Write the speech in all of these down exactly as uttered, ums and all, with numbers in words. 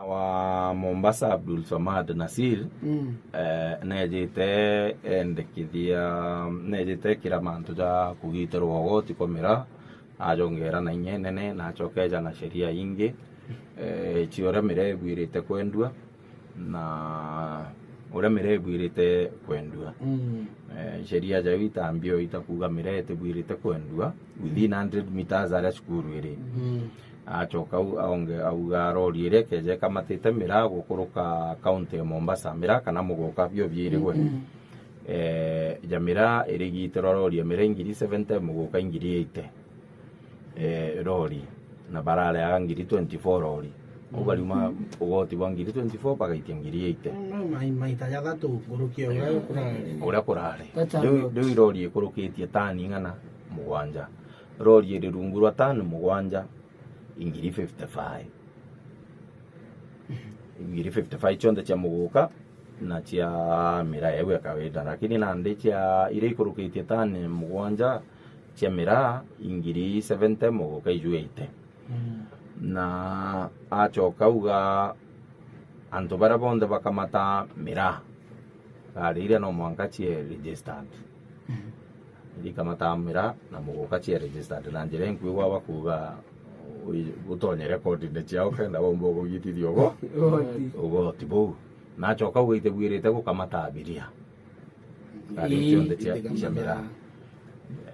wa Mombasa, Abdul Samad Nasir, mm, eh, nejite endekithia, nejite kira mantu ja kugitirwa ugoti kwa miraa, ajongera na inya inene, na acoka eja na sheria ingi, eh, cia uria miraa ibwirite kwendua, na uria miraa ibwirite kwendua. Mm. Eh, sheria jau itambio itakuga miraa itibwirite kwendua within hundred meters aria cukuru iri. Mm. Acoka au, aonge-, auga rori iria ikeja ikamatite miraa gukuruka kaunti ya Mombasa, miraa kana muguka bio biirigwe. Mm. Eh, ja miraa irigitirwa rori ya miraa ingiri seventy, muguka ingiri eighty. Eh, rori, na barareaga ngiri twenty-four rori. Au bariuma ugoti bwa ngiri twenty-four bagaitia ngiri eighty. No, mai-, maita jathatu nkuruki ya uria kurari. Uria kurari. That's a lot. Riu, riu rori ikurukitie tani ing'ana? Mugwanja. Rori iri rungu rwa tani mugwanja, ingiri fifty-five. Ingiri fifty-five cionthe cia muguka na cia miraa iu ya kawaida, lakini nandi cia iria ikurukitie tani mugwanja cia miraa, ingiri seventy, muguka iju eighty. Mm. Na acoka auga antu baria bonthe bakamata miraa, gari iria no mwanka cie registered. Mm. Iria ikamata miraa na muguka cie registered, na njira inkwigua bakuga, ui-, utonye record-ini ciao kenda bomba ugugitithia ugo-, ugoti buu. Na acoka auga itibwirite gukamata abiria. Gari iu cionthe cia, cia miraa.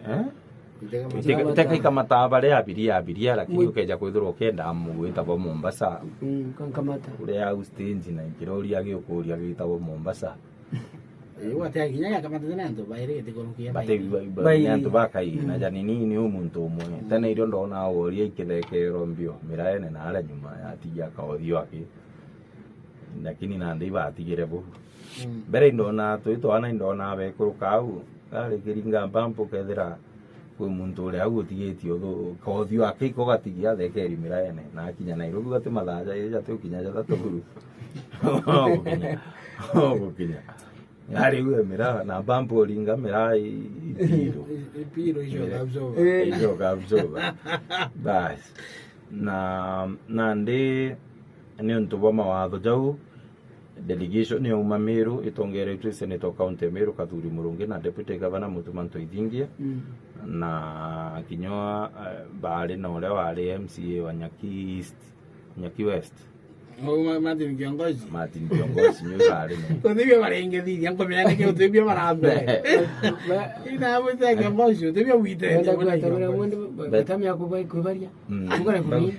Eh? Iteka, iteka ikamataa baria abiria, abiria, lakini ukeja kwithirwa ukienda amu gwitagwa Mombasa. Mm, kankamata. Uria au stage na kirori agiukuria gitagwa Mombasa. Iu ati akinya akamata tena antu bairi gitikurukia. Bate bairi. Ba-, ba-, ni antu bakai, na jani ni, ni muntu umwe. Mm. Tena irio ndona woria ikithekero mbio, miraene na aria nyuma yatigia kaothio aki. Lakini nandi ibatigire buu. Mm. Mbere indona twi twana indona bekuruka au, ari kiringa mpampu kethira kwi muntu uria au utigitie uthu-, kothio ake iko gatigia athekeri miraene, na akinya Nairobi gati mathaa jairi jati ukinya jathatu buru. Ogukinya, ogukinya. Ari uwe miraa, na mpampu uringa miraa i-, ipiro. I-, ipiro icio kabzoba. Eh. Icio kabzoba. Bas. Na, nandi ni untu bwa mawatho jau, delegation yauma Meru itongeretwe Senator County ya Meru Kathuri Murungi na Deputy Governor Mutuma Ntoithingia, mm, na kinya, eh, baari na uria wari M C A wa Nyaki East, Nyaki West. Oh, Ma-, Martin Kiongozi. Martin Kiongozi, nio baari na. Utibia barengethithia, nkomenya niki utibia barambe. Ina mwita Kiongozi, utibia wite. Wenda kuatabira mundu, ba-, batamia kuba-, kubaria. Mm. Ukore kumina.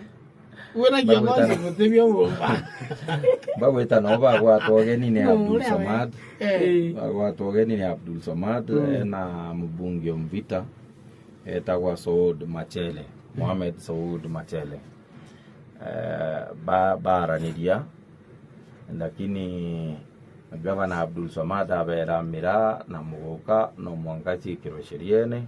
Wena kiongozi mutibia uumba. Bagwita no bagwatwa ugeni ni Abdul Samad. Eh. Bagwatwa ugeni ni Abdul Samad, mm, ena mubunge o Mvita, etagwa Saud Machele, Mohamed Saud Machele. Eh, ba-, baraniria, lakini Gavana Abdul Swamad abera miraa na muguka no mwanka ciikirwe sheriene,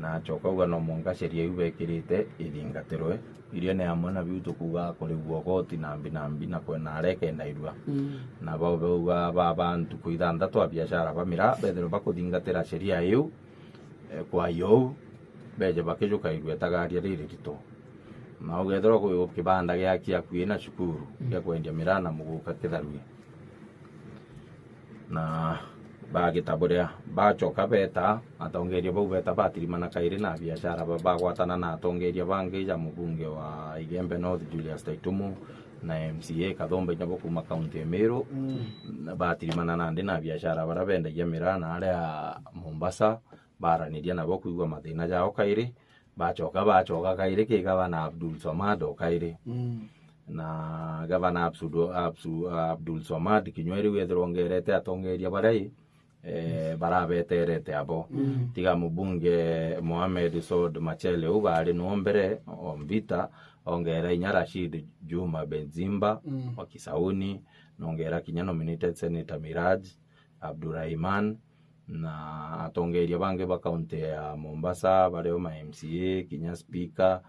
na acoka auga no mwanka sheria iu bekirite ithingatirwe. Irio ni amwe na biu tukuuga kurigua ugoti nambi nambi na kwena aria ikendairua. Mm. Na bau bauga baba ntuku ithanthatu a biashara ba miraa bethirwe bakuthingatira sheria iu, eh, kwa yo beje bakijukairua itagaria riririto. Na ugethirwa kwi kibanda giaki akui na cukuru, mm, gia kwendia miraa na muguka kitharue. Na bagitaburia, bacoka beta, atongeria bau beta batirimana kairi na biashara, ba-, bagwatana na atongeria bangi ja mubunge wa Igembe North Julius Taitumu na M C A Kathumba inya bo kuma kaunti ya Meru, mm, na batirimana nandi na biashara baria bendagia miraa na aria Mombasa, baraniria nabo kwigua mathina jao kairi, bacoka, bacoka kairi ki Gavana Abdul Swamad o kairi. Mm. Na Gavana Absu-, Absu-, Abdul Swamad kinyua riu ethirwa ongerete atongeria baria i, eh, barabeterete abo. Mm. Tiga mubunge Mohamed Saud Machele u bari no mbere o Mvita, ongera inya Rashid Juma Benzimba, mm, wa Kisauni, nongera kinya nominated senator Miraj Abdurrahman, na atongeria bangi ba kaunti ya Mombasa, bario ma M C A, kinya speaker,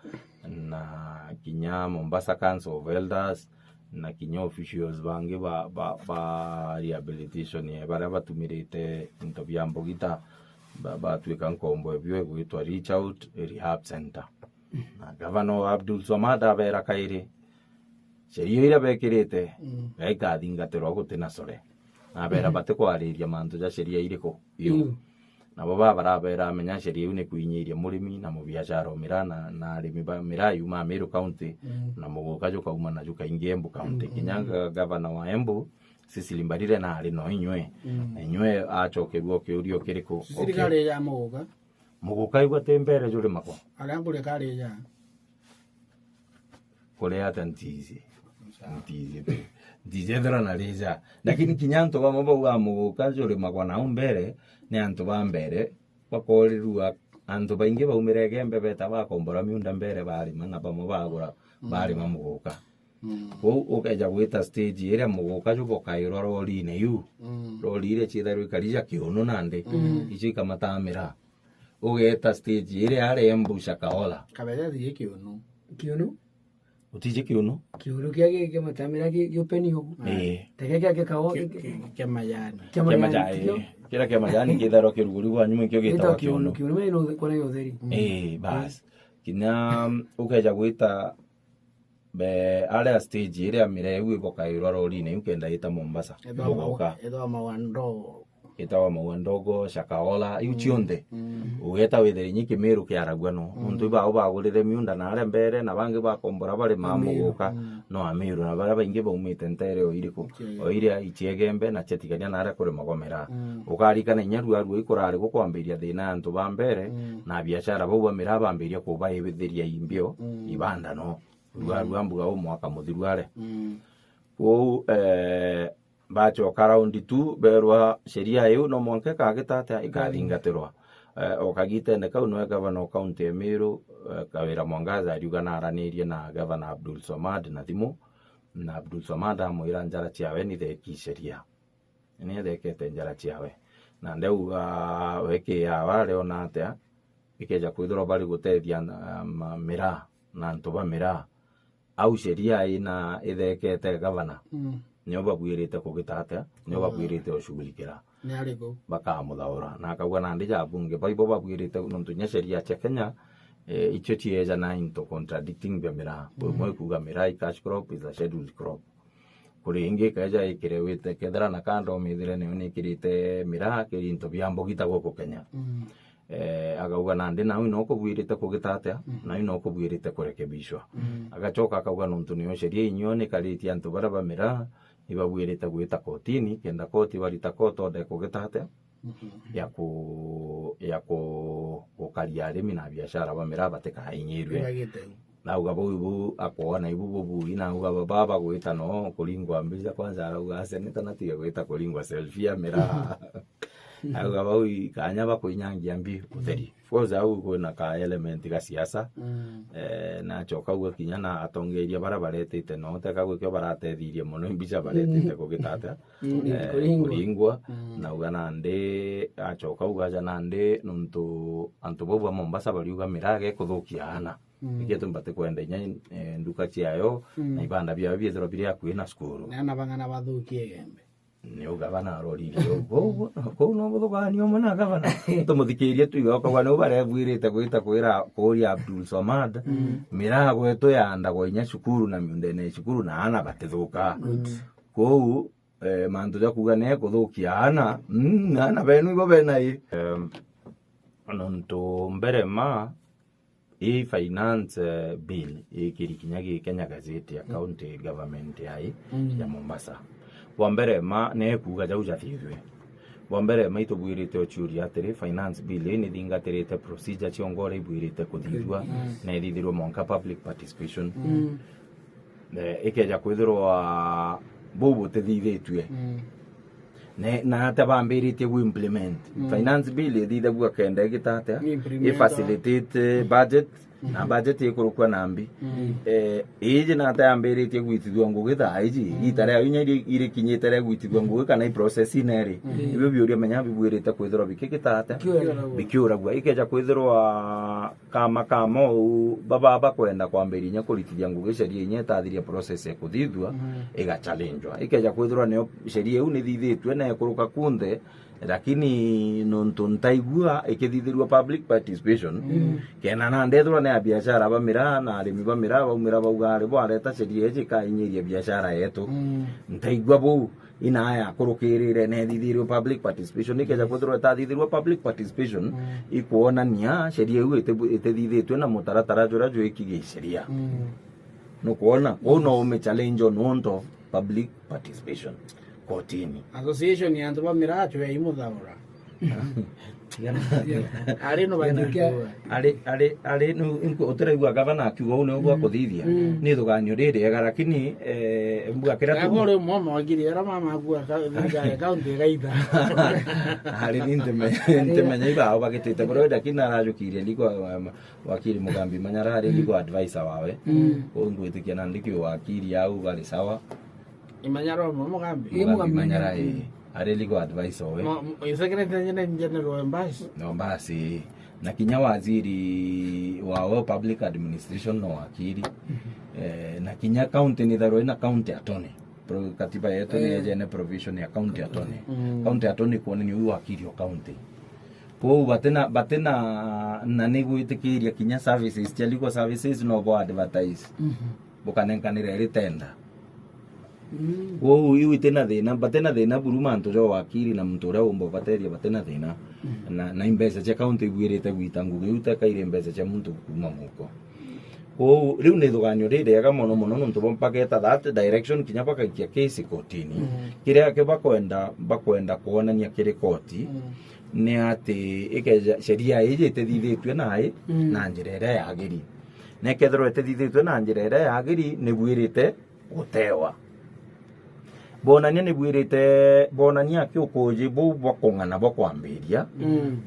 na kinya Mombasa Council of Elders, na kinya officials bangi ba, ba, ba rehabilitation, eh, baria batumirite into bia mbugita, ba, batuika nkombo ebio egwitwa Reach Out Rehab Center. Na Gavana Abdul Swamad abera kairi, Sheria iria bekirite, mm, gaikathingatirwa guti na core. Nabera, mhm, batikwariria mantu ja sheria iriku? Iu. Iu. Nabo baba barabera amenya sheria iu ni kwinyiria murimi na mubiashara o miraa na, na arimi ba miraa yuma Meru County, mm, na muguka jukauma naju kaingi Embu County. Mm. Kinya ga-, gavana wa Embu, Cecily Mbarire nari no inywe. Mm. Na inywe acokerua kiurio kiriku? Cecily kari ja muguka? Muguka igwe ti mbere juri makwa? Aria nguri kari ja. Kuria ata ntiiji? Ntiiji tu. Ntiiji ethira na rija. Lakini kinya antu bamwe baugaa muguka juri makwa nau mbere, ni antu ba mbere bakorirua. Antu baingi baumire Igembe beta bakombora miunda mbere barima, na bamwe bagura, mm, barima muguka. Mm. Kwou ukeja gwita stage iria muguka jubokairwa rorine iu. Mm. Rori iria ciithairwa ikari ja kiunu nandi. Mm. Icio ikamatamira. Ugeeta stage iria ari Embu Shakahola. Kabeja thii kiunu. Kiunu? Utiji kiunu? Kiunu kia, kia, kia matamira ki, ki open ugu. Ii. Teke kia, kia kao, kia, kia, kia majani. Kia majani, ii. Kiria kia majani kithairwa kiruguri bwa nyuma, ikio gitagwa kiunu. Kiunu, kiunu, mena uthe-, kona utheri. Mm. Ii, bas. Kinya, um, ukeja gwita be, aria stage iria miraa iu ibokairwa rorine iu kenda ita Mombasa. Ethwa muguka. Maua-, ethwa maua ndogo. Itawa maua ndogo, Shakahola, iu, mm, cionthe. Mm. Ugeta withire inyi Kimiru kiaragua no. Mm. Nontu ibao bagurire miunda na aria mbere, na bangi bakombora barimaa muguka, mm, no Amiru, na baria baingi baumite ntere o iriku? Icio. O iria ichiegembe na chiatigania na aria kuri magomera. Mm. Ukarikana inya ruarua ikurari gukwambiria thina ya antu ba mbere, mm, na biashara bau ba miraa bambiria kubaithiria imbio, mm, ibanda no. Rua, mm, rua mbuga u mwaka muthiru are. Mm. Kwou, eh, bachoka round two, berwa sheria iu no mwanka ikagita atia, ikathingatirwa. Eh, o kagitene kau, noe gavana o kaunti ya Meru, eh, Kawira Mwangaza ariuga naranirie na gavana Abdul Swamad na thimu, na Abdul Swamad amwira njara ciawe ni theki sheria. Ni ethekete njara ciawe. Na ndauga we kiawa ariona atia, ikeja kwithirwa bari gutethia na, ma, miraa, na antu ba miraa. Au sheria ina ithekete gavana. Mm. Nio babuirite kugita atia? Nio, mm, babuirite ushughulikira. Ni ariku? Bakamuthaura. Na akauga nandi ja bunge, baibo babuirite, nontu nya sheria cia Kenya, eh, icio ciejana into contradicting bia miraa. Mm. Umwe kuuga miraa i cash crop, is a scheduled crop. Kuri ingi ikeja ikire wite, kethira na kando mithire niyo nikirite miraa kiri into bia mbogi ta guku Kenya. Mm. Eh, akauga nandi nau ino kubuirite kugita atia, mm, nau ino kubuirite kurekebishwa. Mm. Agachoka akauga nontu niyo sheria inyo nikaritie antu baria ba miraa, ibabuirite gwita kotini, kenda koti barita court order kugita atia, mhm, ya ku-, ya ku-, gukaria arimi na biashara ba miraa batikainyirue. Ibagite. Nauga bau ibu akwona ibu bubui, nauga baba bagwita no kuringwa mbica, kwanza arauga aseneta natige gwita kuringwa selfie ya miraa. Nauga bau i kanya bakuinyangia mbi utheri. Of course, au kwina ka element ga siasa. Mm. Eh, nachoka uga kinya na atongeria bara baretete no, teka gwikio baratethirie mono mbica baretete, mm, kugita atia. Mm, eh, kuringwa. Kuringwa. Mm. Nauga nandi, achoka uga aja nandi nontu antu bau ba Mombasa bariuga miraa gekuthukia ana. Mm. Nikio tumbati kwenda inya, eh, nduka ciayo, mm, na ibanda biayo biethirwa biri akui na cukuru. Na ana bang'ana bathukie Igembe. Niu gavana aroririe uu. Kou, kou no buthugania umwe na gavana. Tumuthikirie tu iga, ukauga niu barebuirite gwita kwira, kuria Abdul Swamad, mm, miraa gwetu yandagwa inya cukuru na miundene ya cukuru na ana batithuka. Good. Kou, eh, mantu ja kuuga ni kuthukia ana, mm, ana benu ibo bena i. Em, nontu mbere ma, ii finance, eh, bill ikiri kinya gi Kenya Gazette ya, mm, county government yai, mm, ya Mombasa. Bwa mbere ma, ni kuuga jau jathithwe. Bwa mbere ma, itubuirite uciuria atiri, finance bill ii ni thingatirite procedure ciongo uria ibuirite kuthithua, mm, na ithithirwe mwanka public participation. Mm. Eh, ikeja kwithirwa buu butithithitue. Mm. Ne, na ata bambiritie gu implement. Mm. Finance bill ithithagua kenda igita atia? Implement. I facilitate budget, na, mhm, budget ikurukua na mbi. Mm. Eh, iji na ata yambiritie gwitithua ngugi thaa iji, mm, ita ria inya iri, irikinyite ria gwitithua ngugi kana i process ineri. Mm. Ibio biuria menya bibuirite kwithirwa bikigita atia? Bikiuragua. Bikiuragua. Ikeja kwithirwa kama kama uu, baba bakwenda kwambiria inya kuritithia ngugi sheria inya itathiria process ya kuthithua, mm, igachallengewa. Ikeja kwithirwa niyo sheria iu nithithitue na ikuruka kunthe, Lakini nontu ntaigua ikithithirua public participation, kena na ndethirwa ni abiashara ba miraa na arimi ba miraa baumira bauga ari bo areta sheria iji ikainyiria biashara yetu. Ntaigua buu, ina yakurukirire nethithirwe public participation, ikeja kwithirwa itathithirwa public participation, ikwonania sheria iu iti-, itithithitwe na mutaratara juria jwiki gisheria. Nukwona? Kou no ume challenge on want of public participation kotini. Association ya antu ba miraa chwe imuthaura. Ari no banyakiwa. Ari, ari, ari, nu, inku-, utiraigua gavana akiuga uu nio gwa kuthithia. Ni thuganio ririega, lakini, eh, mbua kira tu. Yaani uri mama wakiri, era mama akua ka-, thirikari ya county igaitha. Ari ni ntime-, ntimenya ibao bagitite. Bro, lakini arajukirie ndiko, um, wakiri Mugambi Manyara ari legal advisor wawe. Kou ngwitikia na ndiki wakiri au bari sawa. Imanyara umwe Mugambi? Ii, Mugambi Mugambi Manyara, Manyara, ii. Ari legal advisor we. Mo-, mo-, secretary general Embasi. No, basi. Na kinya waziri wa, wa public administration no wakiri. Eh, na kinya county ni tharwa ina county attorney. Pro-, katiba yetu ni ejene provision ya county attorney. County attorney kwonania uyu wakiri o county. Kwou batina, batina, na ni gwitikiria kinya services cia legal services no bo advertise. Bukanenkanira iri tender. Kwou iu itina thina, batina thina buru mantu ja wakiri na muntu uria umba ubateria batina thina. Na, na imbeca cia county ibwirite gwita ngugi iu teka iri mbeca cia muntu kuma muko. Kwou riu ni thuganio ririega mono mono nontu bo mpaketa that direction kinya bakaikia case kotini. Kiria ki bakwenda, bakwenda kwonania kiri koti ni ati ikeja sheria iji itithithitue nai na njira iria yagiri. Na ikethirwa itithithitue na njira iria yagiri, ni bwirite gutewa. Bonania ni bwirite, bonania aki ukuji buu bwa kung'ana bwa kwambiria,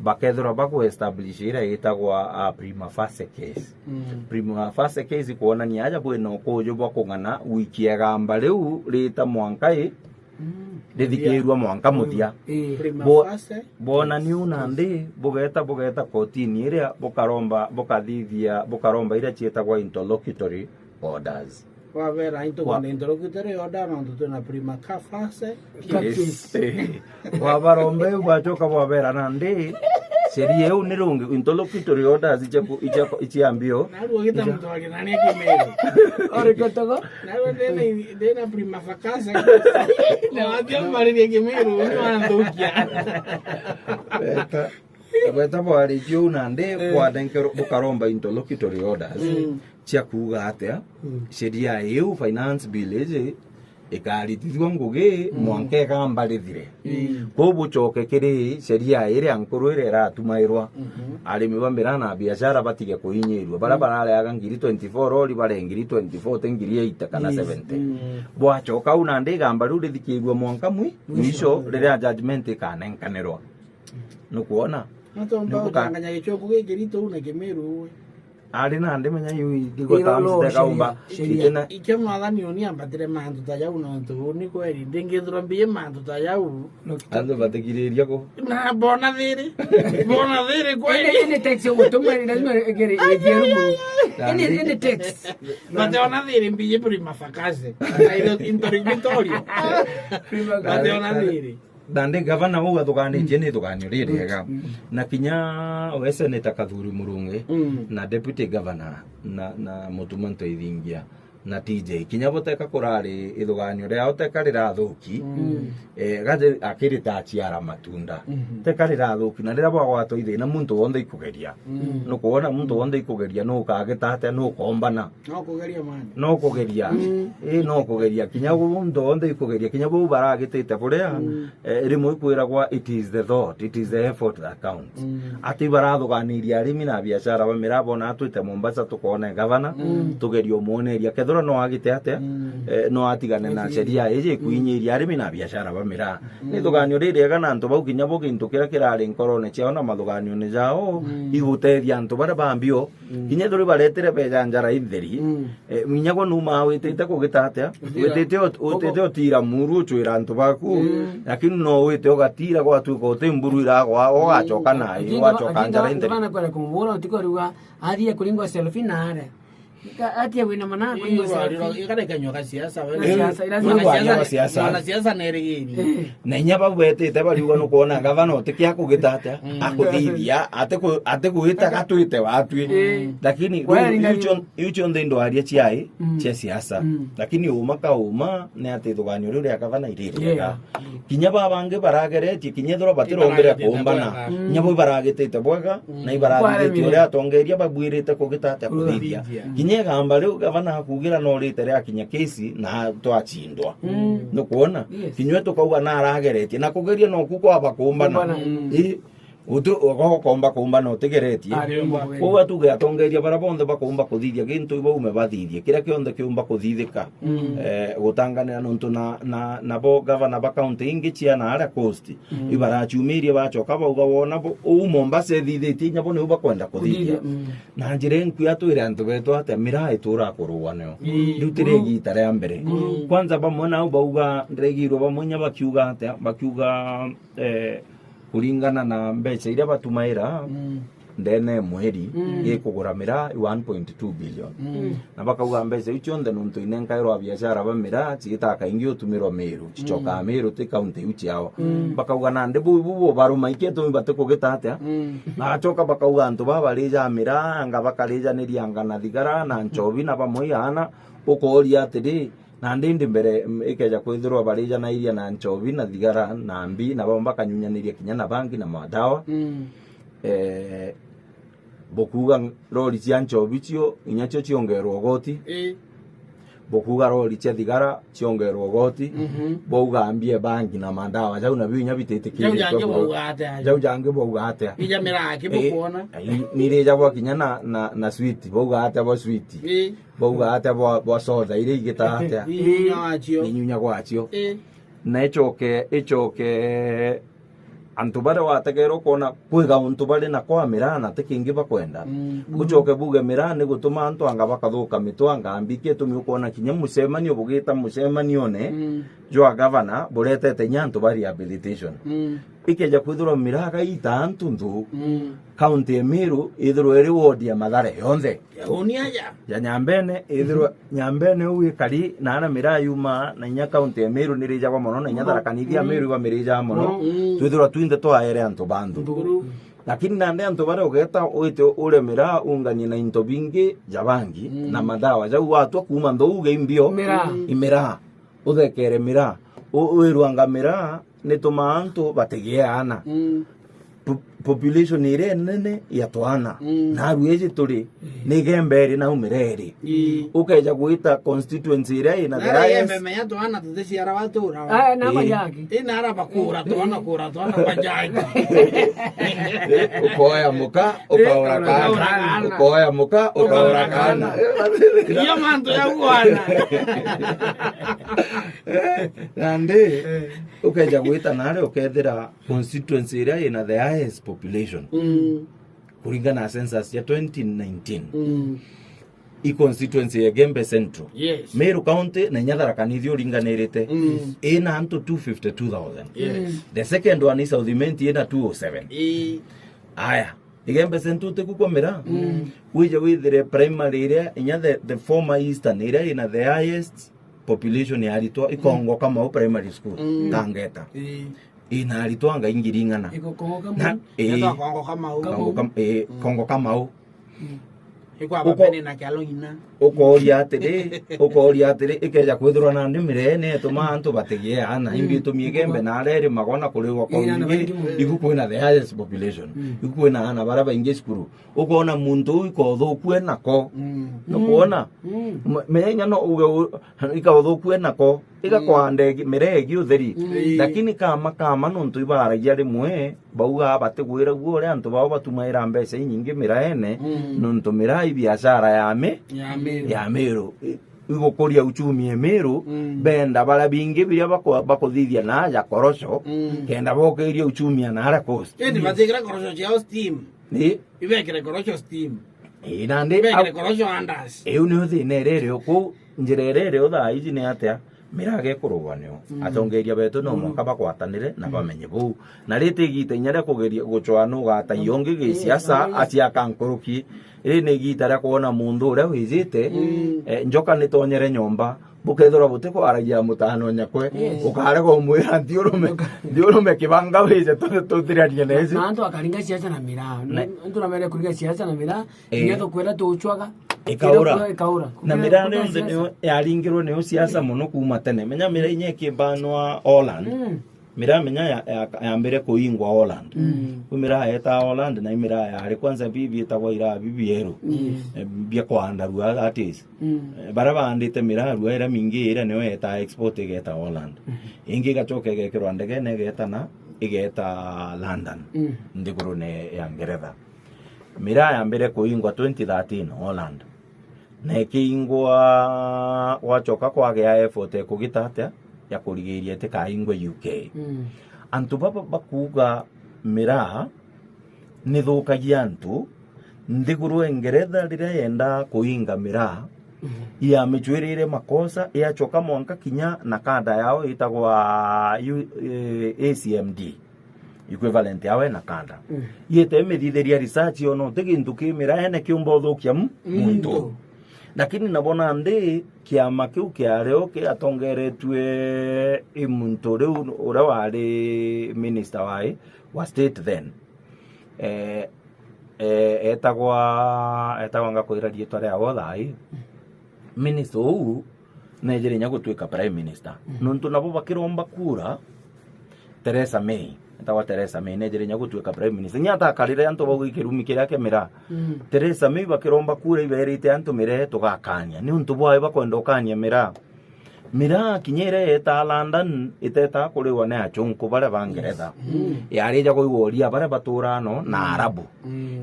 bakethirwa baku establish iria itagwa, ah, prima facie case. Prima facie case kwonania aja bwina ukuji bwa kung'ana gwikia igamba riu rita mwanka i rithikirua mwanka muthia. Prima facie. Bonania u nandi bugeta, bugeta kotini iria bukaromba, bukathithia, bukaromba iria cietagwa interlocutory orders. Wabera into kwenda interlocutory order nontu twina prima facie. Yes. Wabaromba iu bwacoka bwabera nandi sheria iu ni rungi interlocutory orders icia ku-, icia ku-, icia mbio. Narua gita muntu wa Kithania Kimiru. Ori kotogo. Narua ndina, ndina prima facie. Na wathia mbaririe Kimiru ni wanthukia. Weta, weta bwarikia u nandi bwanenkerwa bukaromba interlocutory orders cia kuuga atia sheria iu finance bill iji ikaritithua ngugi mwanka igamba rithire. Kwou bucoke kiri sheria iria nkuru iria iratumairwa arimi ba miraa na biashara batige kuinyirua. Baria barareaga ngiri twenty-four rori bare ngiri twenty-four ti ngiri eight kana seventy. Bwacoka u nandi igamba riu rithikirua mwanka mwi-, mwisho riria judgment ikanenkanirwa. Nukwona? Natomba gutanganya gichungu gikirito u na Kimiru we. Ari nandi menya iu igota msitekaumba. Ikio mwathani uni ambatire mantu ta jau nontu uni kweri ndingithirwa mbiye mantu ta jau. Antu batikiriria ku. Na bona thiri. Bona thiri kweri. Ene, ene text yo gutuma lazima igere igere mu. Ene, ene text. Bate ona thiri mbiye prima facie. Aitho interlocutorio. Bate ona thiri. Nandi gavana uu athuganitie ni ithuganio ririega. Na kinya we Senator Kathuri Murungi na Deputy Governor na, na Mutuma Ntoithingia na T J. Kinya boteka kurari ithuganio riao teka rirathuki. Eh, gathi akirita aciara matunda. Teka rirathuki na riria bwagwatwa ithina muntu wonthe ikugeria. Nukwona muntu wonthe ikugeria, nukagita atia, nukombana. No kugeria mani. No kugeria. Ii, no kugeria. Kinya guntu onthe ikugeria. Kinya bau baragitite buria, eh, rimwe ikwiragwa, "It is the thought, it is the effort that counts." Ati barathuganiria arimi na biashara ba miraa bona twite Mombasa tukone gavana, tugeria umwoneria. Kethira no agite atia, eh, no atigane na sheria iji ikuinyiria arimi na biashara ba miraa. Ni thuganio ririega na antu bau kinya bo gintu kiria kirari nkorone ciao na mathuganione jao, igutethia antu baria ba mbio. Kinya ethirwa baretire beja njara intheri, eh, inya gwe numa witite kugita atia? Witite ot-, utite utira muru ucwira antu baku, lakini no wite ugatira gwatuika uti mburu iragwa, ugacoka nayo, ugacoka njara intheri. Bana kwenda kumubura utiko riuga, athie kuringwa selfie na are. Ka-, atia wina mana kuri siasa. Ikare kanywa ka siasa, we. Na siasa, ira Mwana siasa. Mwana siasa, mwana siasa nerigiri. Eh. Na inya bau betite bariuga nukwona gavana utikia kugita atia, mm, akuthithia, ati ku-, ati gwita gatwite watwi. Eh. Lakini riu, riu cio-, riu cionthe indwaria ciai, mm, cia siasa. Mm. Lakini uma ka uma, ni ati thuganio riu ria gavana iririega. Yeah. Kinya ba bangi barageretie, kinya ethirwa batirombire kuumbana. Ibaragitite bwega. Mm. Kinya bo ibaragitite bwega, mm, na ibaragitite uria atongeria babwirite kugita atia kuthithia. Kuthithia. Kinya igamba riu gavana akugira no rite riakinya kesi na twacindwa. Mm. Nukwona? Yes. Kinya tukauga narageretie. Na kugeria noku kwaba kuumbana. Kuumbana. Mm. Ii, Uti-, uga ukomba kuumbana utigeretie. Ariumba. Kwou atuge atongeria baria bonthe bakuumba kuthithia gintu, ibaume bathithie kiria kionthe kiumba kuthithika. Mm. Eh, gutanganira nontu na, na, nabo gavana ba kaunti ingi cia na aria coast, mm, ibaraciumirie bacoka bauga wona bo, uu Mombasa ethithitie inya bo niu bakwenda kuthithia. Kuthithia, mm. Na njira inkui atwire antu betu atia miraa itura kurugwa nio. Mm. Riu tiri igita ria mbere. Mm. Kwanza bamwe nau bauga, ndiregirwe bamwe inya bakiuga atia, bakiuga, eh, kuringana na mbeca iria batumaira, mm, ndene ya mweri, mm, gikugura miraa one point two billion. Mm. Na bakauga mbeca iu cionthe nontu inenkairwa biashara ba miraa ciitaga kaingi utumirwa Meru, cicokaga, mm, Meru ti kaunti iu ciao. Mm. Bakauga nandi buu ibu bubaruma iki itumi batikugita atia? Mm. Bagacoka bakauga antu baba barija miraa, anga bakarijaniria anga na thigara na nchobi na bamwe iana, ukooria atiri, na ndindi mbere, mm, ikeja kwithirwa barijanairia na nchobi na thigara na mbi, na bamwe bakanyunyaniria kinya na bangi na madawa. Mm. Eh, bukuuga ng-, rori cia nchobi cio, inya cio ciongerwa ugoti. Ii. Bukuuga rori cia thigara ciongerwa ugoti. Mhm. Bauga mbia bangi na madawa, jau nabio inya bititikiritwe. Jau jangi bauga atia? Jau jangi bauga atia? Ija miraki bukwona? Ii, nirijagwa kinya na, na, na sweet, bauga atia bo sweet? Ii. Bauga atia bwa, bwa soda iria igitaga atia? Inyunya wacio. Inyunya gwacio. Ii. Na icoke, icoke antu baria wategeera ukoona kwi gauntu bari nako a miraa na ti kingi bakwenda. Mm. Bucoke buge miraa ni gutuma antu anga bakathuka mitwe anga mbi, gitumi ukoona kinya mucemanio bugita mucemanione, mm, jwa gavana buretete inya antu ba rehabilitation. Mm. Ikeja kwithirwa miraa gaita antu nthu, mm, kaunti ya Meru ithirwe iri ward ya Mathare yonthe. Ya uni aja. Ya Nyambene, ithirwa, mhm, Nyambene uu ikari, na aria miraa yumaa, na inya kaunti ya Meru nirijagwa mono, na inya, mhm, Tharaka Nithi ya, mhm, Meru ibamirijaga mono, mhm, twithirwa twinthe twaere antu ba nthu. Nthuru. Lakini nandi antu baria ugeeta wite uria miraa unganie na into bingi ja bangi, mhm, na madawa jau watwa kuuma nthu uge imbio, miraa, i miraa, uthekere miraa, u-, wirwanga miraa, nitumaa antu batigie aana. Mm. Po-, population iria inene ya twana. Mm. Naarua iji turi, mm, ni igemba iri na umira iri. Ii. Ukeja gwita constituency iria ina the highest. Menya twana tuticiara watura. Ah, na, ii, majaki. Ina ara bakura twana, kura twana majaki. Ukoya muka, ukaura kaana. Ukaura kaana. Ukoya muka, ukaura kaana. Iyo mantu ya gwana. Nandi, eh, ukeja gwita nari ukethira constituency iria ina the highest population. Mm. Kuringana na census ya twenty nineteen. Mm. I constituency ya Igembe Central. Yes. Meru County na inya Tharaka Nithi uringanirite. Mm. Ina antu two fifty-two thousand. Yes. The second one is South Imenti ina two oh seven. Ii. Aya. Igembe Central tiku kwa miraa. Mm. Wije withire primary iria, inya the, the former Eastern iria ina the highest population ya aritwa, i, mm, Kongo Kamau Primary School, mm, Kangeta. Ii. Ina aritwa anga ingiri ing'ana. Iko Kongo Kamau? Na, ii. Yetwa Kongo Kamau. Kongo Kam-, ii, mm, Kongo Kamau. Mm. Ikwa uko-, bapene na kialo ina. Ukoria atiri, ukoria atiri, ikeja kwithirwa nandi miraa ni ituma antu batigie aana. Mm. Imbi itumi Igembe na aria iri magona kuriwa kwa, ii, aana wingi, baingi mono. Iku kwina the highest population. Mm. Iku kwina aana baria baingi cukuru. Ukoona muntu uu ikauthuku e nako. Mm. Nukwona? Mm. M-, menya inya no uge u-, ikauthuku e nako. Igakwaa, mm, ndegi, miraa igi utheri. Mm. Lakini kama, kama nontu ibaragia rimwe, baugaa batigwiragua uria antu bao batumaira mbeca inyingi miraene, mm, nontu miraa i biashara ya mi-, ya Meru. Ya Meru. I-, igukuria uchumi ya Meru, mm, benda baria bingi biria bako-, bakuthithia na aja korosho, mm, kenda bokiria uchumi ya naria coast. Indi, yes, batikira korosho ciao steam. Ni? Ibekire korosho steam. Ii, nandi ibekire au-, korosho andas. Iu niyo thina iria iri o kuu, njira iria iri o thaa iji ni atia? Miraa gekurugwa niu. Mm. Atongeria betu no mwanka bagwatanire na bamenye buu. Na riti igita inya ria kugeria gucwaa nu ugataia ungi gisiasa, aciaka nkuruki. Iri ni igita ria kwona muntu uria wijite, eh, njoka nitonyere nyomba. Bukethirwa butikwaragia mutano nyakwe, ukarega umwira, "Nthiurume, nthiurume kibanga wije tu-, tuthiranie na iji." Na antu akaringa siasa na miraa. Antu namere kuringa siasa na miraa, kinya tukwenda tucwaga, ikaura. Ikaura. Na miraa nionthe niyo yaringirwe niyo siasa mono kuuma tene. Menya miraa inya ikimbanwa Holland. Miraa menya ya, ya, yambire kuingwa Holland. Kwi miraa yeta Holland na imiraa yari kwanza bibi itagwa iraa bibi eru. Eh, bia kuandarua, that is. Eh, baria baandite miraa rua iria mingi iria niyo yeta export igeta Holland. Ingi igacoka igekirwa ndegene igeta na, igeta London. Nthigurune ya Ngeretha. Miraa yambire kuingwa twenty thirteen Holland. Na ikiingwa, gwacoka kwagea effort ikugita atia ya kurigiria itikaingwe U K. Antu baba bakuuga miraa nithukagia antu, nthiguru e Ngeretha riria yenda kuinga miraa, yamicwirire makosa, yacoka mwanka kinya na kanda yao itagwa U-, eh, A C M D. Equivalent yawe na kanda. Yete imithithiria research, ona uti gintu ki miraene kiumba uthukia mu-, muntu. Lakini nabo nandi kiama kiu kiario kiatongeretue i muntu riu uria wari minister wai wa state then. Eh, eh, etagwa, etagwa ngakwira riitwa riawe thaai. Minister uu nejire inya gutuika prime minister. Nontu nabo bakiromba kura, Theresa May, etagwa Theresa May, nejire inya gutuika prime minister. Inya atakarire antu bauga ikirumi kiria kia miraa. Theresa May bakiromba kura iberite antu miraa tugakania. Ni untu bwawe bakwenda ukania miraa. Miraa kinya iria yetaa London, itetaa kuriwa ni achunku baria ba Ngeretha. Yarija kuigwa uria baria baturaa no na Arabu.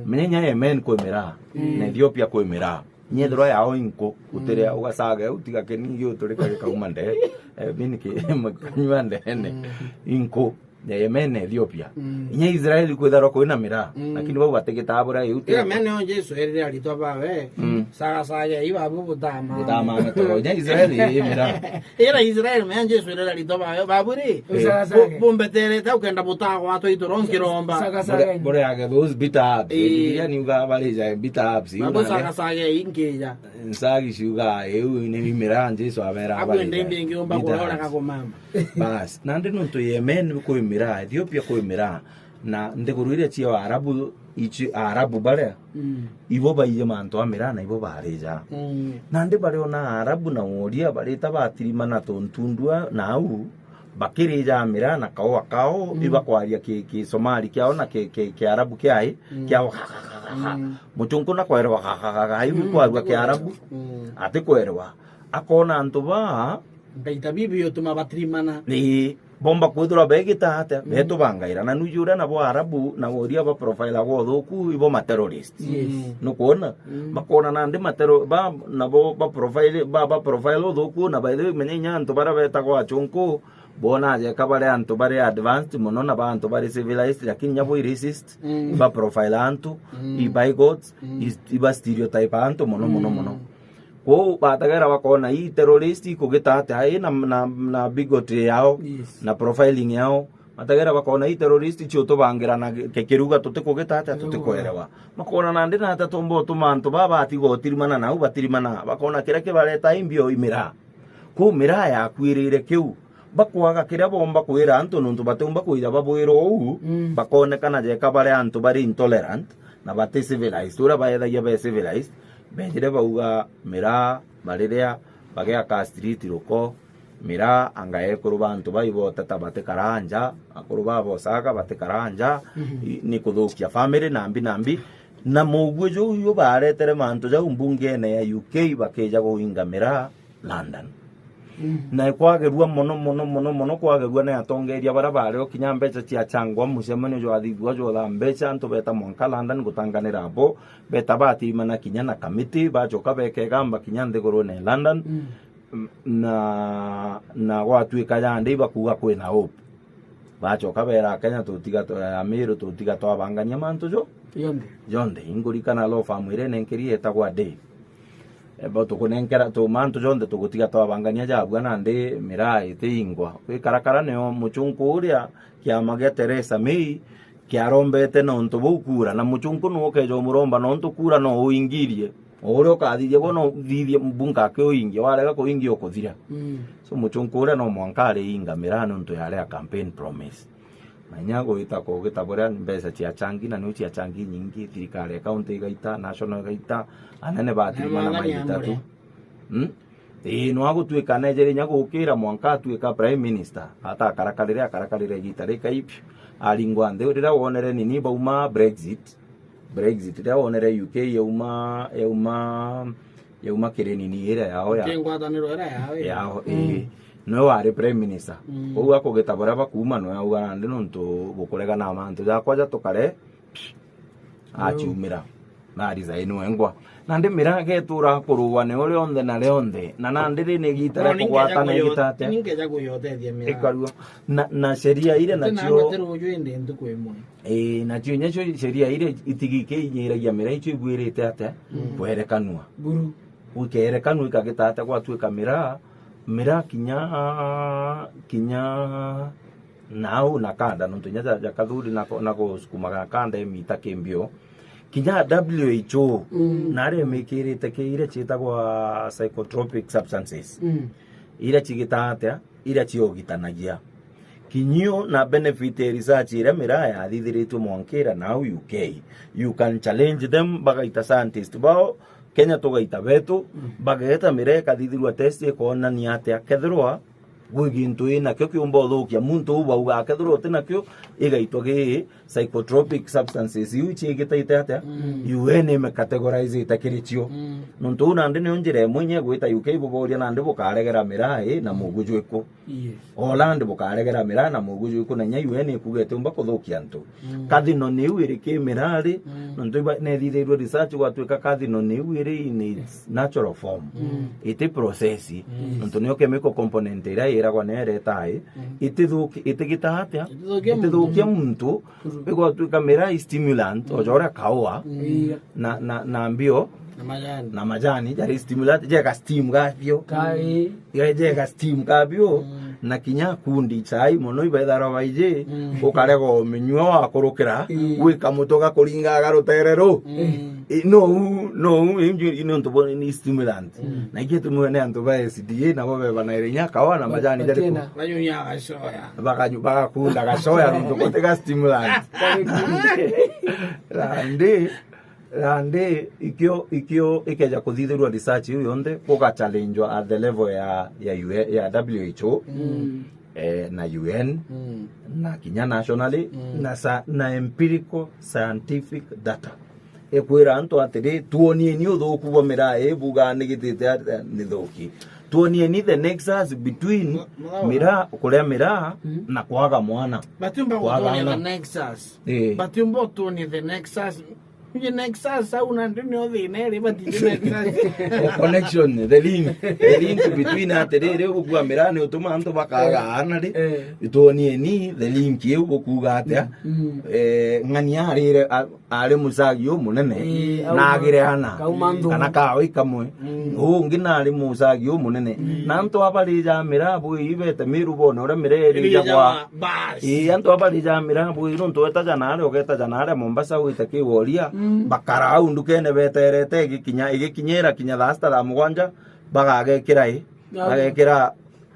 Menya inya Yemen kwi miraa, na Ethiopia kwi miraa. Nyethirwa yao inku, utiria ugacaga utiga kiningi uturika gikauma ndee, eh, bini ki-, kanyua ndeene. Inku, ya Yemen na Ethiopia. Inya Israel kwitharwa kwina miraa, lakini bau batigitaa buria iu. Ira mene o Jesu erire aritwa bawe, "Cagacagei babu butamame." Butamame toro. Inya Israel i miraa. Ira Israel mene Jesu erire aritwa bawe, "Babu ri, bu-, bumbeterete ukenda butagwatwa itoro nkiromba." Bure, bure age those bitter herbs. Bibilia niuga bari ja bitter herbs. Iu nare cagacagei nkija. Nsagi ciuga, "Iu ni miraa Jesu abera." Akwenda imbi ingi umba kurora gagumama. Bas, nandi nontu Yemen kwi miraa, Ethiopia kwi miraa, na nthiguru iria cia Arabu, ici Arabu baria, ibo baiji mantu a miraa na ibo barija. Nandi bariona Arabu na woria barita batirimana tontundua na au, bakirija miraa na kaua kao, ibakwaria ki, ki Somali kiao na ki, ki, ki Arabu kiai, kiao. Muchunku na kwerewa, iu kwarua ki Arabu, ati kwerewa. Akona antu baa, ndaita bibi yotuma batirimana. Ii, bomba kwithirwa begita atia, betubangaira. Na nuju uria nabo Arabu na woria ba profile gwa uthuku, ibo ma terrorist. Nukwona? Bakona nandi matero-, ba, nabo ba profile, ba, ba profile uthuku, na by the way, menya inya antu baria betagwa achunku, bona ajeka bari antu bari advanced mono na ba antu bari civilized, lakini inya bo i racist, ba profile antu, i bigots, i, iba stereotype antu mono, mono, mono. Kwou bategera bakona ii terrorist ikugita atia, ii na, na, na bigotry yao, na profiling yao. Bategera bakona ii terrorist cio tubangira na ki-, kiruga tutikugita atia, tutikwerewa. Bakona nandi na atia tumba utuma antu baba batiga utirimana nau batirimana. Bakona kiria kibareta i mbio i miraa. Kwou miraa yakuirire kiu. Bakwaga kiria bomba kwira antu nontu batiumba kwija babwirwa uu, bakonekana jeka bari antu bari intolerant na bati civilized. Uria baethagia be civilized, bejire bauga miraa, bariria, bagiaka street ruko, miraa, anga ekuru ba antu bai boteta batikara nja, akuru ba bosaga batikara nja, i-, ni kuthukia family nambi nambi. Na muguo juu ju baretere mantu jau mbungene ya U K bakija kuinga miraa, London. Na kwagerua mono, mono, mono, mono, kwagerua ni atongeria baria bari o kinya mbeca ciachangwa, mucemanio jwathithua jwotha mbeca, antu beta mwanka London gutanganira abo, beta batirimana kinya na kamiti, bacoka bekegamba kinya nthigurune London. M-, na, na gwatuika yandi bakuga kwina hope. Bacoka bera Kenya, "Tutiga twa-, Amiru, tutiga twabangania mantu jo-, jonthe." Ingurikana law firm iria nenkeri yetagwa Day. Ebo tukunenkera tu mantu jonthe tugutiga twabangania jabua nandi miraa itiingwa. Gwikarakara nio muchunku uria kiama gia Theresa May kiarombete nontu buu kura, na muchunku nu ukeja umuromba nontu kura no uingirie. O uria ukathithia gwo no uthithie mbunge akiuingia, warega kuingia ukuthira. Mm. So muchunku uria no mwanka ariinga miraa nontu yari a campaign promise. Na inya gwita kugita buria mbeca ciachangi, na niu ciachangi nyingi, thirikari ya county igaita, national igaita, anene batimana maita tu. Hmm? Ii, no agutuika nejeria inya gukira mwanka atuika prime minister, atakarakarire, akarakarire igita rikaipi, aringwa nthi. Riria wonere nini bauma Brexit, Brexit, riria wonere U K yauma, yauma, yauma kiri nini iria yao ya, Kingwataniro iria yao, ii. Yao, ii. Niwe wari prime minister. Mm. Kou akugita baria bakuuma, niwe auga nandi nontu bukuregana na mantu jakwa ja tukare, aciumira. Na resign wengwa. Nandi miraa getura kurugwa ni uria onthe na rionthe. Na nandi ri ni igita ria kugwatana igita atia? Ningeja kuyotethia miraa. Ikarua. Na, na sheria iria nacio, ati ruju indi ntuku imwe. Ii, nacio inya cio sheria iria itigi ikinyiragia miraa icio ibwirite atia? Mm. Kwerekanua. Buru. Ikerekanua ikagita atia gwatuika miraa, miraa kinya, kinya nau na kanda, nontu inya ja, ja kathuri na ko-, na gusukumaga kanda imita kimbio. Kinya W H O, mm, naria imikirite ki iria ciitagwa psychotropic substances. Mm. Iria cigita atia? Iria ciogitanagia. Kinyio na benefit ya research iria miraa yathithiritue mwankira nau U K. You can challenge them, bagaita scientist bao, Kenya tugaita betu, mm, bageeta miraa ikathithirua test ikonania atia kethirwa gwi gintu inakio kiumba uthukia muntu uu bauga, kethirwa uti nakio, igaitwa gi psychotropic substances iu ciigitaite atia? Mm. U N imecategorizite kiri cio. Mm. Nontu uu nandi nio njira imwe inya igwita U K buboria nandi bukaregera miraa ii na mugu jwiku. Yes. Ola nandi bukaregera miraa na mugu jwiku na inya U N ikuga itiumba kuthukia antu. Mm. Kathino niu iri ki miraa ri, mm, nontu iba-, nethithiirue research gwatuika kathino niu iri in its natural form. Mm. Iti process. Mm. Nontu niyo chemical component iria iragwa ni ireta ii, mm, itithuki-, itigita atia? Itithukia muntu. Itithukia muntu. Mm. Igwatuika miraa i stimulant, mm, o ja uria kaua, mm, na, na, na mbio, na majani. Na majani, jari stimulant, jega steam ga bio. Kai. Jega steam ga bio, mm, na kinya kundi chai mono ibaitharwa baiji, mm, ukarega uminyua wakurukira, mm, gwika mutu gakuringaga rutere ru. Mm. I, no u, no u, inju, ino ntu bo ni stimulant. Mm. Na ingi itumiwe ni antu ba S D A, nabo bebanaire inya kaua na majani jari ku. Batiena. Banyunya gacoya. Bakanyu-, bagakunda gacoya nontu guti ga stimulant. Nandi, nandi, ikio, ikio ikeja kuthithirua research iu yonthe, gugachallengewa at the level ya, ya U N, ya W H O, mm, eh, na U N, mm, na kinya nationally, mm, na sa-, na empirical scientific data. Ikwira antu atiri, tuonieni uthuku bwa miraa ii bugaa ni gitite atia ni thuki. Tuonieni the nexus between, mwa-, mwa-, miraa, kuria miraa, mm, na kwaga mwana. Batiumba kwaga gutuonia the nexus. Ii. Batiumba utuonia the nexus. Nje nexus au nandi nio thina iri, batiji nexus. Connection, the link, the link between atiriri, gukua miraa ni utuma antu bakaga, eh, ana ri. Eh. Ituonieni the link iu gukuga atia? Mm. Eh, ng'ani arire, a-, ari mucagi umunene, ii, na auma, agire ana, kauma nthuku, kana kawa ikamwe. Mm. Uu ungi nari mucagi umunene. Mm. Na antu abarija miraa bwi ibete Miru bone uria miraa irijagwa. Irijagwa, bas. Ii, antu abarija miraa bwi nontu wetaja nare, ugetaja nare Mombasa wite kiworia, mm, bakara au ndukene beterete igikinya, igikinyira kinya thaa sita thaa mugwanja, bagagekira i, bagekira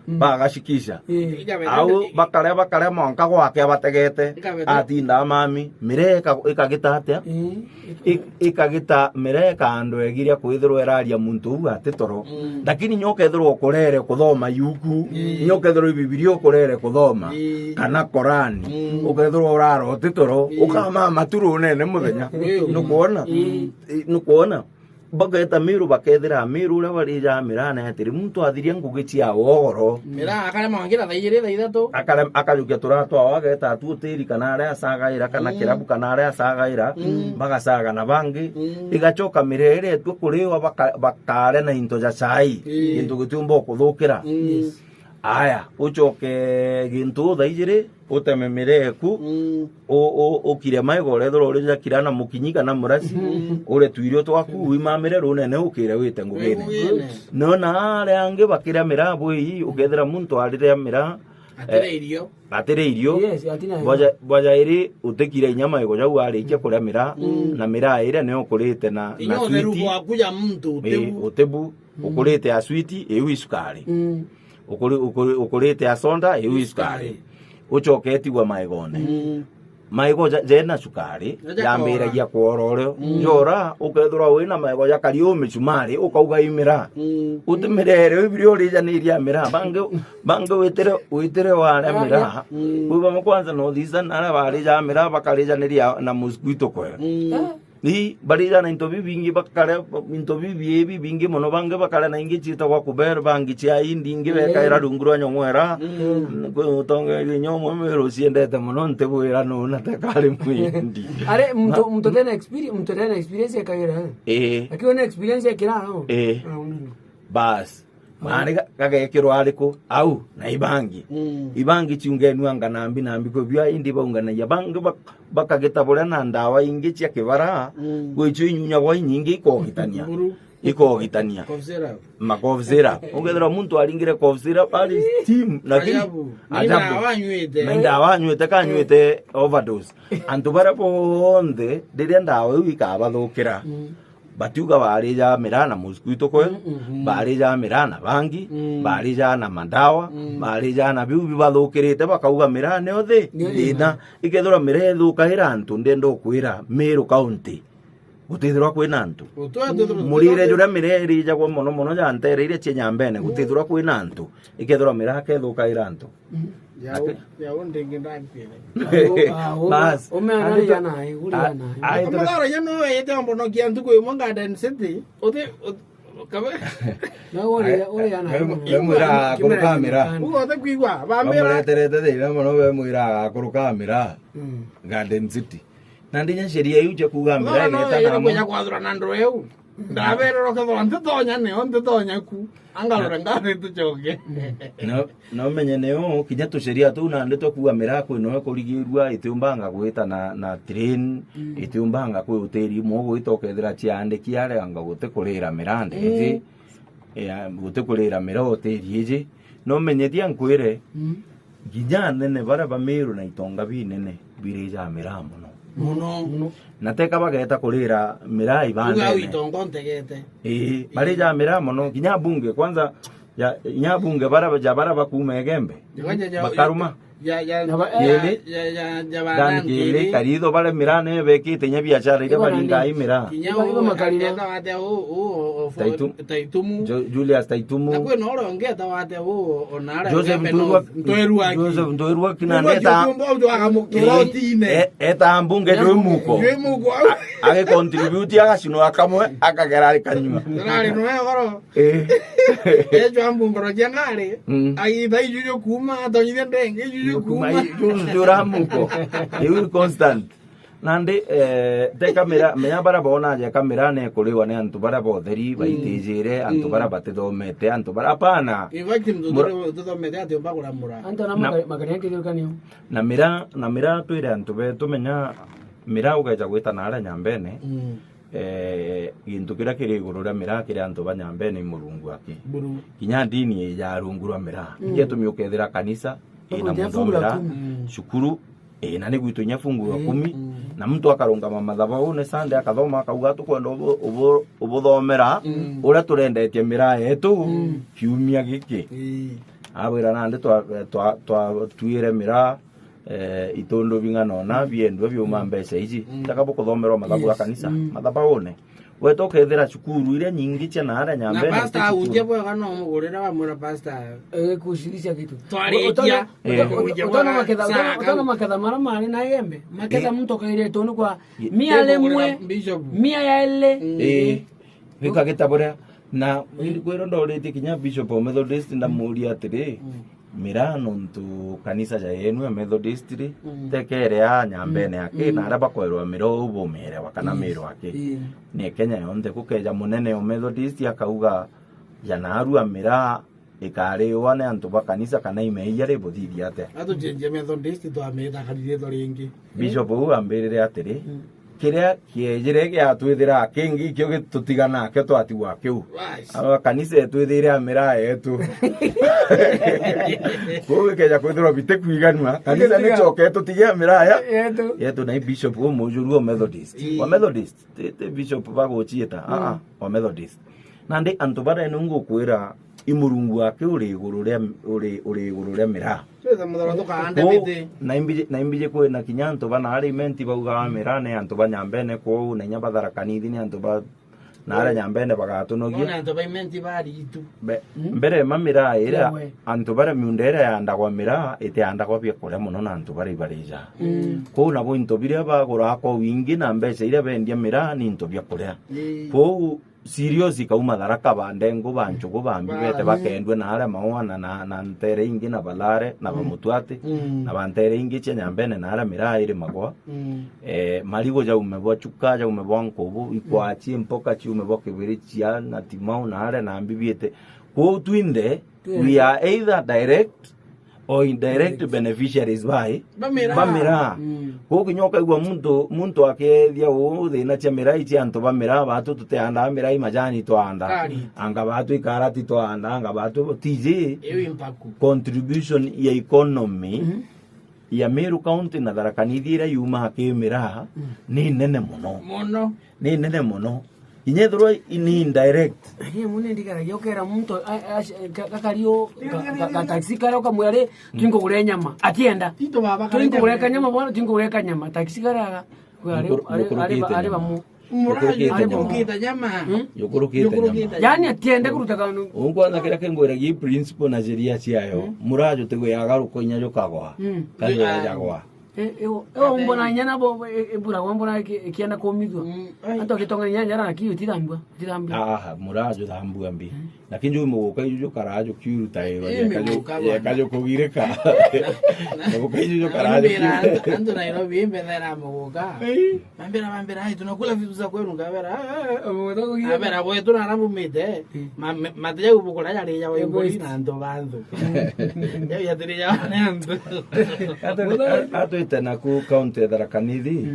Mm. Bagashikisha. Ii. Au bakare, bakare mwanka gwake abategete. Ikabete. Atinda amami, miraa ika-, ikagita atia? Ii. Ik-, ikagita miraa ika andu egiria kwithirwa iraria muntu uu ati toro. Mm. Lakini nyo ukethirwa ukurere kuthoma yuku, ii, nyo ukethirwa Bibilia ukurere kuthoma, ii, kana Korani, mm, ukethirwa urara uti toro, ii, ukamama tu runene muthenya. Ii. Nukwona? Ii. Ii, nukwona? Bageta Miru, bakethira Miru uria barijaa miraa na atiri, muntu athiria ngugi cia wogoro. Miraa akarema wangira thaa igiri, thaa ithatu. Akare-, akajukia turaa twao, ageta tu utiri kana aria acagaira, kana, mm, kirabu kana aria acagaira, mm, bagacaga na bangi. Mm. Igacoka miraa iria etua kuriwa baka-, bakare na into ja chai, ii, gintu gitiumba kuthukira. Mm. Yes. Aya, ucoke gintu thaa ijiri, uteme miraa eku, Mm. u-, u-, ukire maigo, urethirwa uri jakira na mukinyi kana murasi, Mm. ure twirio twaku, wimamire runene, ukire wite ngugine. Ngugine. No na aria angi bakiria miraa bwii, ukethira muntu ariria miraa, Atire eh, irio. Atire irio. Yes, atina irio. Bwaja, bwaja iri utikire inya maigo jau arikia kuria miraa, Mm. na miraa iria niyo ukurite na, Inya na utheru switi. Bwaku ja muntu, Ii, utibu. Utibu. Mm. Ukurite ya switi, iu i sukari. Mm. Ukuri-, ukuri-, ukurite ya sonda, iu i sukari. Sukari. Ucoke etigwa maigone. Mm. Maigo ja-, jena sukari, Jaja jambiragia kora. Kwora urio. Mm. Jora, ukethirwa wina maigo jakari u micumari, ukauga i miraa. Mm. Utimirere, u biria urijaniria miraa. Bangi, bangi witire, witire waria Waria. Miraa. Mm. Kwi bamwe kwanza North Eastern, aria barijaa miraa, bakarijaniria na mosquito coil. Mm. Ah. Ii, barijaa na into bibingi, bakare into bibi, bibingi mono, bangi bakare na ingi ciitagwa kuber, bangi cia indi, ingi Mm. bekaira rungu rwa nyong'wera. Mm. Kwi mutongeria inya umwe mwiru ciendete mono, ntibwira nuu na tekari mwindi. Ari muntu, Na muntu tena experience, muntu tena experience ekagira, eh? Ii. Akiona experience ekira, no? Ii. Ah, undi no. Bas. Maari ga-, gagekirwa ariku? Au, na ibangi. Mm. Ibangi ciungenua nganambi nambi kwi bio, indi baunganagia. Bangi bak-, bakagita buria na ndawa ingi cia kibara, Mm. gwicio inyunyagwa inyingi ikogitania. Buru. Ikogitania. Cough syrup. Ma cough syrup. Ukethirwa muntu aringire cough syrup, ari steam, lakini Ajabu. Ni ajabu. Ndawa anywite. Na ndawa anywite, ka anywite overdose. Antu baria bonthe, riria ndawa iu ikabathukira, Mm. batiuga barijaa miraa na mosquito coil, Mm, mhm. barijaa miraa na bangi, Mm. barijaa na mandawa, Mm. barijaa na biu bibathukirite, bakauga miraa nio thi-, Nio thina. Thina. Ikethirwa miraa ithukaira antu, ndenda ukwira, Meru County, gutithirwa kwina antu. Gutwa tuthirwa Murire tuthirwa juria miraa irijagwa mono mono ja ntere iria cia Nyambene, gutithirwa kwina antu. Ikethirwa miraa kethukaira antu. Mm. Ya u-, Ati- ya u ndingi ndakwire. Bas. Ume anarija nae, uria nae. Ai, tu- Umathara ya no yete ambonokia ntuku imwe Garden City. Uthi, uthi, kabe. Na uria, uria nae. We, we mwira akuru kamera. Ugo te kwigua, bambira. Bamureterete thina mono, we mwira akuru kamera. Mm. Garden City. Na ndinya sheria iu cia kuuga miraa igeta na kuja kwathura na ndoro iu. Ndaberera ukethirwa ntitonya nio, ntitonya ku. Angarore ngari tucoke. No, no menye nio, kinya tusheria tuu nandi twa kuuga miraa kwi noe kurigirua, itiumbanga gwita na, na train, Mm. itiumbanga kwi hoteli imwe ugwita ukethira ciaandiki aria anga guti kurira miraa ndiji. Mm. Ya, guti kurira miraa hoteli iji. No menyethia nkwire, Mm. Kinya anene baria ba Meru na itonga binene birijaa miraa mono. Mono. Mono. Na teka bageta kurira miraa ibandene. Uga itonga ntegete. Ii, barijaa miraa mono. Kinya bunge, kwanza, ya, kinya bunge baria, ja baria bakuuma Igembe. Bakaruma. Ya, ya, Na ba- ya, Kiri. Ya, ya, ya, Dan Kiri, Kiri. Karitho baria miraa ne bekite inya biashara iria Ibo nandi. Baringaa i miraa. Kinya Ibo, ibo u, makarina. Eta wate u, u, u, Taitu-, Taitumu. Jo-, Julius Taitumu. Na kwina uria ungi eta wate u, Joseph Ntwirwa-, Ntwirwaki. Joseph Ntwirwaki na Ntwirwaki ndeta utumba uju akamukira Eh, utine. E-, eta mbunge Ndwimũko. Ndwimũko. A-, agicontribute agacinwa kamwe, akagera ari kanyua. Ndari nwe goro. Eh. Ejwa mbungoro cia ngari. Mm. Agitha ijuju kuma, atonyithia ndenge ijuju kuma. Kuma i-, juju jura muko. Iu constant. Nandi, eh, te kamera, menya baria bonaga kamera ne kuriwa ni antu baria botheri, Mm. baitijire, antu Mm. baria batithomete, antu baria, hapana. In fact, mtu Mura- tuthomete ati umba kuramura. Antu na Na- makari-, makari ya kithirikani. Na mira, na mira twire antu betu menya mira ugeja gwita na aria Nyambene, Mm. eh, gintu kiria kiri iguru ria mira kiri antu ba Nyambene i Murungu aki. Buru. Kinya ndini ija rungu rwa mira. Mm. Iketumi ukethira kanisa, ina Ukunja mundu wa fungu la mira, kumi. Mm. cukuru, Ii, na ni gwitu inya fungu ya Eh, kumi, mm. na muntu akarungama mathabaune Sunday akathoma, akauga, "Tukwenda ubu-, ubu-, ubuthomera Mm. uria turendetie miraa yetu Mm. kiumia giki." Ii. Abwira, "Nandi twa-, twa-, twatuire miraa, eh, itundu bing'ana ona biendua biuma Mm. mbeca iji." Mm. Taka bukuthomerwa mathabu ya Yes. kanisa, Mm. mathabaune. Weta ukethira cukuru iria nyingi cia naaria Na Nyambene pastor ti cukuru. Autia bwega no umugurire wamwira pastor. Eh, kushirikisha kitu. Twarikia. Utona, Eh. Utona, utona maketha, utona, Sawa. Utona maketha mara mari na Igembe. Maketha Eh. muntu kaire toni kwa Ye- mia rimwe, Bishop. Mia ya ile. Mm. Eh. Wikagita buria. Na Mm. kwiro ndoritie kinya Bishop wa Methodist ndamuria atiri, Mm. Miraa nontu kanisa ja yenu ya Methodist ri, Mm. tekere aa Nyambene Mm. aki, Mm. na aria bakwerwa miraa uu bumielewa kana Mm. Meru aki. Mm. Ni Kenya yonthe kukeja munene o Methodist akauga, ja naarua miraa ikariwa ni antu ba kanisa kana imeija ributhithia atia? Atucenjia Methodist, twamita kanitha ito ringi. Bishop uu ambirire atiri, mm, kiria kiejire giatwithira kingi, ikio gitutiga nakio twatigwa kiu. Right. Aba kanisa itwithire a miraa yetu. Kuu gikeja kwithirwa bitikwiganua, kanisa nicoke tutige a miraa ya yetu. Yetu na i bishop uu mujuru o Methodist. Ii. Wa Methodist, ti, ti bishop baguciita, mm, aa, wa Methodist. Nandi antu baria ni ngukwira, i Murungu wake uri iguru ria, uri, uri iguru ria miraa. Twitha muthoro tukaanda miti. Na imbiji, na imbiji kwina kinya antu bana ari Imenti baugaga miraa ni antu ba Nyambene kwou, na inya ba Tharaka Nithi ni antu ba na aria Nyambene bagatunogia. Ona antu ba Imenti baritu. Be-, mm, mbere ma miraa iria, ewe, antu baria miunda iria yaandagwa miraa, itiaandagwa biakuria mono na antu baria ibarija. Mm. Kwou nabo into biria baguraga kwa wingi na mbeca iria bendia miraa ni into biakuria. Ii. Kwou Sirius ikauma Tharaka, ba Ndengu, ba Nchugu, ba Mbi bete bakendue na aria Maua na, na, na ntere ingi na Balare na ba Mutwati, mm, na ba ntere ingi cia Nyambene na aria miraa irimagwa. Mm. Eh, marigu jaume bwa Chuka, jaume bwa Nkubu, ikwachi, mpoka ciume bwa Kibirichia na Timau na aria na Mbi biete. Kwou twinthe, we are either direct or indirect beneficiaries bai ba miraa. Ba miraa. Mm. Kwou kinya ukaigua muntu, muntu akethia uu thina cia miraa ici antu ba miraa, batu tuteandaa miraa i majani twaanda. Kari. Anga batu ikarati twaanda, anga batu tiji. Iu impaku. Contribution ya economy, mm, ya Meru County na Tharaka Nithi iria yumaga ki miraa, mm, ni nene mono. Mono. Ni nene mono. Inya ethirwa i-, ni indirect. Lakini mune ndigaragia ukera muntu a-, a-, ga-, gakari u-, ga-, ga-, ga-, taxi karia ukamwira ri, "Twinkugure nyama." Atienda. Tito baba kare "Twinkugure nyama." Kanyama bwana, "Twinkugure kanyama." Taxi karia ga-, ari, ari, ari, ari bamu. Nyukuru-, nyukurukite nyama. Nyukurukite nyama. Hmm? Nyukurukite nyama. Nyukurukite nyama. Yani atiende kuruta kantu. Unkwana kiria kingwiragia i principle na sheria ciayo. Hmm? Muraju tigwe yagaruka inya jukagwa. Hmm. Kanyo yajagwa. E, e, o, e, o, mbona inya nabo, e, e, mbura, wa mbona iki-, ikienda kumithua. Mm, ai. Antu agitonga inya njara, lakini utithambua, utithambua. Aha, muraju thambua mbi. Mm. Lakini ju muguka iju jukara ju kiuruta iro, e, yeka ju, muguka bwana, yeka ju kugirika. Muguka iju jukara ju kiuruta. Antu Nairobi imbethera muguka. Ei. Mambira, mambira, "Ai, tunakula vitu za kwenu," ngabera, "Ah, ah, ah." Abera, "Gwetu na arabu mite." Mm. Ma-, ma-, mate jau bukura jari ja waiburi na antu ba nthu. Jau yatiri ja ni antu. Atwite naku county ya Tharaka Nithi.